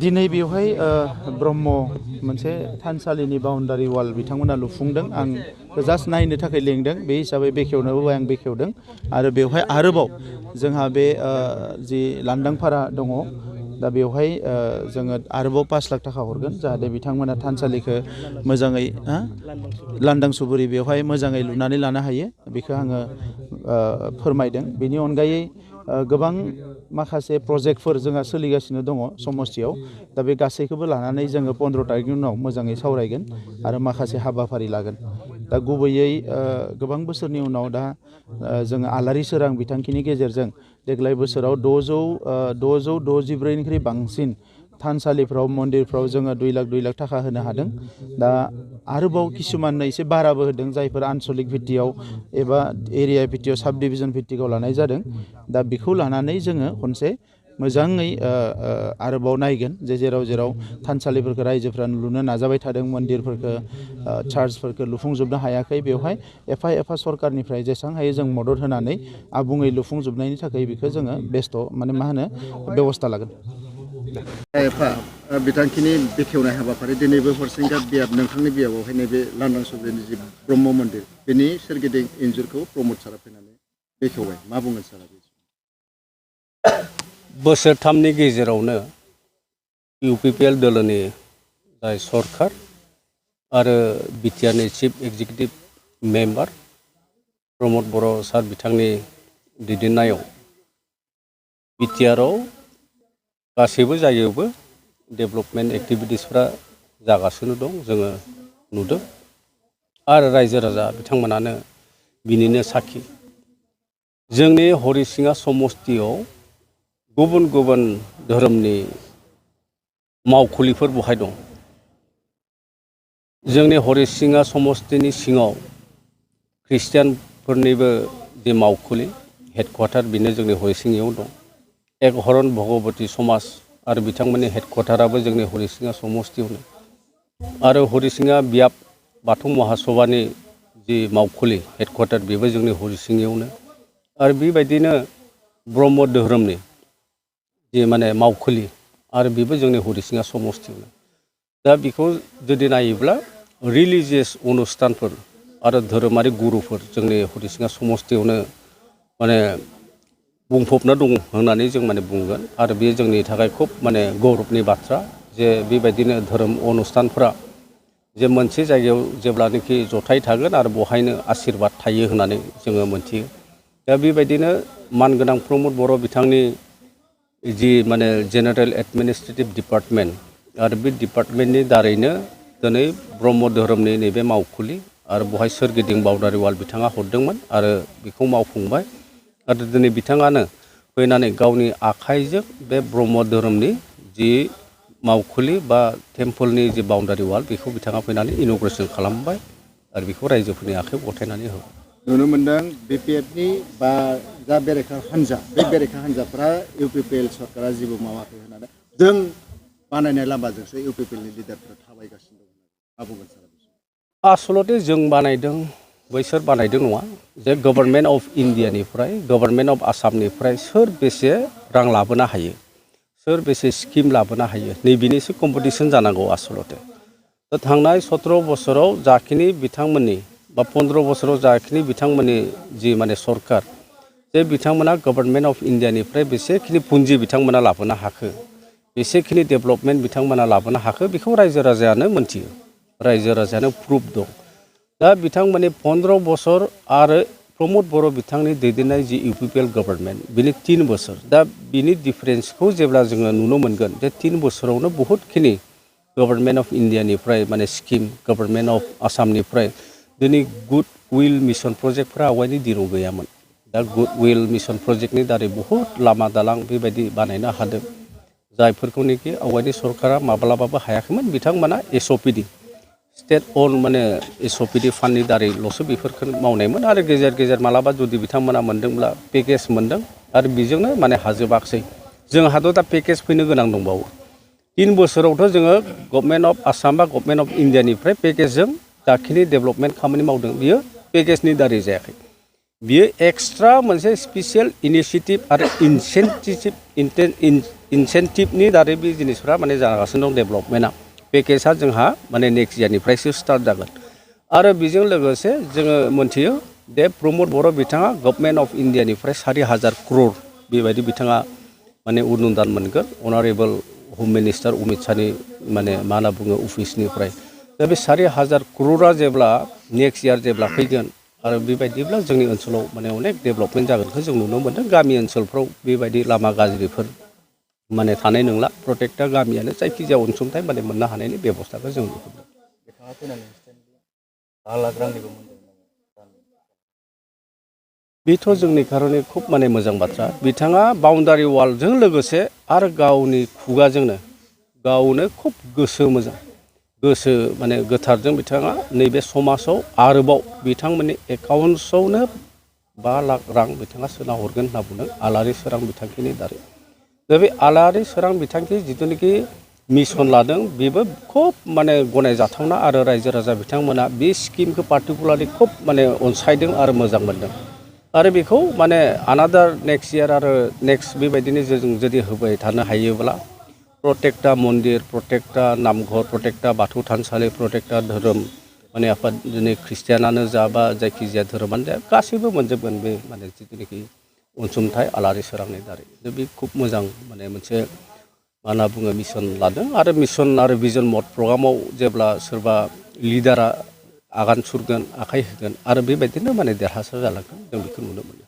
दिनै बेवहाय ब्रह्म मोनसे थानसालिनि बाउन्डारि वाल बिथांमोना लुफुंदों। आं जास्ट नायनो थाखाय लेंदों, बे हिसाबै बेखेवनोबो आं बेखेवदों। आरो बेवहाय आरोबाव जोंहा बे जि लांदांफारा दङ, दा बेवहाय जोङो आरोबाव 5 लाख थाखा हरगोन जाहाथे बिथांमोना थानसालिखौ मोजाङै लांदां सुबुरि बेवहाय मोजाङै लुनानै लानो हायो, बेखौ आङो फोरमायदों। बेनि अनगायै गोबां माखासे प्रजेक्टफोर जोंहा सोलिगासिनो दङ समस्थियाव। दा बे गासैखौबो लानानै जोङो 15 तारिखनि उनाव मोजाङै सावरायगोन आरो माखासे हाबाफारि लागोन। दा गुबैयै गोबां बोसोरनि उनाव दा जोङो आलारि सोरां बिथांखिनि गेजेरजों देग्लाय बोसोराव 664निख्रुइ बांसिन थानसालिफ्राव मन्दिरफ्राव जोङो 2 लाख थाखा होनो हादों। दा आरोबाव किसुमाननो एसे बाराबो होदों, जायफोर आन्सलिक भित्तियाव एबा एरिया भित्तियाव साब डिभिजन भित्तियाव लानाय जादों। दा बेखौ लानानै जोङो खनसे मोजाङै आरोबाव नायगोन जे जेराव थानसालिफोरखौ रायजोफ्रा लुनो नाजाबाय थादों, मन्दिरफोरखौ चार्चफोरखौ लुफुंजोबनो हायाखै, बेवहाय एफा सरकारनिफ्राय जेसेबां हायो जों मदद होनानै आबुङै लुफुंजोबनायनि थाखाय बेखौ जोङो बेबस्था लागोन। एफा बिथांखिनि बेखेवनाय हाबाफारि दिनैबो हरसिंगा बियाब नोंथांनि बियाबावहाय नैबे लांदां सुब्रिनि जि ब्रह्म मन्दिर बेनि सोरगिदिं इन्जुरखौ प्रमद सारा फैनानै बेखेवबाय। मा बुंगोन सारा? बोसोरथामनि गेजेरावनो UPPL दोलोनि जाय सरकार आरो बिटिआरनि चिफ एक्जिकिउटिभ मेम्बार प्रमद बर' सार बिथांनि दैदेननायाव बिटिआरआव गासैबो जायगायावबो डेभेलपमेन्ट एक्टिभिटिसफ्रा जागासिनो दं, जोङो नुदों। आरो रायजो राजा बिथांमोनानो बिनिनो साखि। जोंनि हरिसिङा समस्तियाव गुबुन गुबुन धोरोमनि मावखुलिफोर बहाय दं। जोंनि हरिसिङा समस्तिनि सिङाव ख्रिस्टियानफोरनिबो जे मावखुलि हेडक्वार्टार बेनो जोंनि हरिसिङायाव दं। एकहरन भगवती समाज आरो बिथांमोननि हेडक्वार्टाराबो जोंनि हरिसिङा समस्तियावनो। आरो हरिसिङा बियाब बाथौ महासभानि जि मावखुलि हेडक्वार्टार बेबो जोंनि हरिसिङायावनो। आरो बेबायदिनो ब्रह्म धोरोमनि जि मावखुलि आरो बेबो जोंनि हरिसिङा समस्तियावनो। दा बेखौ जुदि नायोब्ला रिलिजियास अनुस्थानफोर आरो धोरोमारि गुरुफोर जोंनि हरिसिङा समस्तियावनो बुंफबना दं होननानै जों बुंगोन। आरो बे जोंनि थाखाय खुब गौरबनि बाथ्रा जे बेबायदिनो धोरोम अनुस्थानफ्रा जे मोनसे जायगायाव जेब्लानोखि जथाय थागोन आरो बहायनो आशीर्बाद थायो होननानै जोङो मोनथियो। दा बेबायदिनो मानगोनां प्रमद बर' बिथांनि जि जेनेरेल एडमिनिस्ट्रेटिभ डिपार्टमेन्ट आरो बे डिपार्टमेन्टनि दारैनो दिनै ब्रह्म धोरोमनि नैबे मावखुलि आरो बहाय सोरगिदिं बाउन्डारि वाल बिथाङा हरदोंमोन आरो बेखौ मावफुंबाय। आरो दिनै बिथाङानो फैनानै गावनि आखाइजों बे ब्रह्म धोरोमनि जि मावखुलि बा टेम्पोलनि जि बाउन्डारि वाल बेखौ बिथाङा फैनानै इन'ग्रेसन खालामबाय आरो बेखौ रायजोफोरनि आखाइयाव गथायनानै होबाय। नुनो मोनदों बिपिएफनि बा जा बेरेखा हान्जा, बे बेरेखा हान्जाफ्रा UPPL सरकारा जेबो मावाखै होननानै जों बानायनाय लामाजोंसो UPPLनि लिडारफ्रा थाबायगासिनो दं। मा बुंगोन सार? आसलते जों बानायदों, बैसोर बानायदों नङा। जे गभर्नमेन्ट अफ इन्डियानिफ्राय, गभर्नमेन्ट अफ आसामनिफ्राय सोर बेसे रां लाबोनो हायो, सोर बेसे स्किम लाबोनो हायो, नैबेनिसो कम्पिटिसन जानांगौ आसलते। दा थांनाय 17 बोसोराव जाखिनि बिथांमोननि बा 15 बोसोराव जाखिनि बिथांमोननि जि सरकार, जे बिथांमोना गभर्नमेन्ट अफ इन्डियानिफ्राय बेसेखिनि पुन्जि बिथांमोना लाबोनो हाखो, बेसेखिनि डेभेलपमेन्ट बिथांमोना लाबोनो हाखो, बेखौ रायजो राजायानो मोनथियो, रायजो राजायानो प्रुफ दं। दा बिथांमोननि 15 बोसोर आरो प्रमद बर' बिथांनि दैदेननाय जि UPPL गभर्नमेन्ट बिनि 3 बोसोर, दा बिनि डिफारेन्सखौ जेब्ला जोङो नुनो मोनगोन जे 3 बोसोरावनो बहुतखिनि गभर्नमेन्ट अफ इन्डियानिफ्राय स्किम, गभर्नमेन्ट अफ आसामनिफ्राय दिनै गुड उइल मिसन प्रजेक्टफ्रा आवगायनि दिनाव गैयामोन। दा गुड उइल मिसन प्रजेक्टनि दारै बहुद लामा दालां बेबायदि बानायनो हादों, जायफोरखौनोखि आवगायनि सरकारा माब्लाबाबो हायाखैमोन। बिथांमोना SOPD स्टेट अन SOPD फान्डनि दारैल'सो बेफोरखौ मावनायमोन। आरो गेजेर गेजेर मालाबा जुदि बिथांमोना मोन्दोंब्ला पेकेज मोन्दों आरो बेजोंनो हाजोबाखसै। जोंहाथ' दा पेकेज फैनो गोनां दंबावो। 3 बोसोरावथ' जोङो गभर्नमेन्ट अफ आसाम बा गभर्नमेन्ट अफ इन्डियानिफ्राय पेकेजजों जाखिनि डेभेलपमेन्ट खामानि मावदों बियो पेकेजनि दारै जायाखै। बियो एक्सट्रा मोनसे स्पेसियेल इनिशियेटिभ आरो इनसेन्टिभनि दारै बे जिनिसफ्रा माने जागासिनो दं डेभेलपमेन्टआ पेकेजआ जोंहा माने नेक्स्ट इयारनिफ्रायसो स्टार्ट जागोन आरो बेजों लोगोसे जोङो मोनथियो दे प्रमद बर' बिथाङा गभर्नमेन्ट अफ इन्डियानिफ्राय 4,000 crore बेबायदि बिथाङा माने अनुदान मोनगोन अनारेबल हम मिनिस्टार अमित शाहनि माने मा होनना बुङो अफिसनिफ्राय दा बे 4,000 crore जेब्ला नेक्स्ट इयार जेब्ला फैगोन आरो बेबायदिब्ला जोंनि ओनसोलाव माने अनेक डेभेलपमेन्ट जागोनखौ जों नुनो मोन्दों गामि ओनसोलफ्राव बेबायदि लामा गाज्रिफोर माने थानाय नंला प्रटेक्टआ गामियानो जायखिजाया अनसुंथाइ माने मोननो हानायनि बेबस्थाखौ जों नुहुरदों। बेथ' जोंनि कारने खुब माने मोजां बाथ्रा बिथाङा बाउन्डारि वालजों लोगोसे आरो गावनि खुगाजोंनो गावनो खुब गोसो मोजां गोसो माने गोथारजों बिथाङा नैबे समाजाव आरोबाव बिथांमोननि एकाउन्ट्सआवनो 5 लाख रां बिथाङा सोना हरगोन होनना बुंदों आलारि सोरां बिथांखिनि दारै दा बे आलारि सोरां बिथांखि जिथुनाखि मिशन लादों बेबो खुब माने गनायजाथावना आरो रायजो राजा बिथांमोना बे स्किमखौ पार्टिकुलारलि खुब माने अनसायदों आरो मोजां मोनदों आरो बेखौ माने आनादार नेक्स्ट इयार आरो नेक्स्ट बेबायदिनो जों जुदि होबाय थानो हायोब्ला प्रटेक्टा मन्दिर प्रटेक्टा नामघर प्रटेक्टा बाथौ थानसालि प्रटेक्टा धोरोम माने आफाद दिनै ख्रिस्टियानानो जा बा जायखिजाया धोरोमानो जा गासैबो मोनजोबगोन बे माने जिथुनाखि अनसुंथाइ आलारि सोरांनि दारै दा बे खुब मोजां माने मोनसे मा होनना बुङो मिशन लादों आरो मिशन आरो भिजन मद प्रग्रामाव जेब्ला सोरबा लिडारा आगान सुरगोन आखाइ होगोन आरो बेबायदिनो माने देरहासार जालांगोन जों बेखौ नुनो मोनो।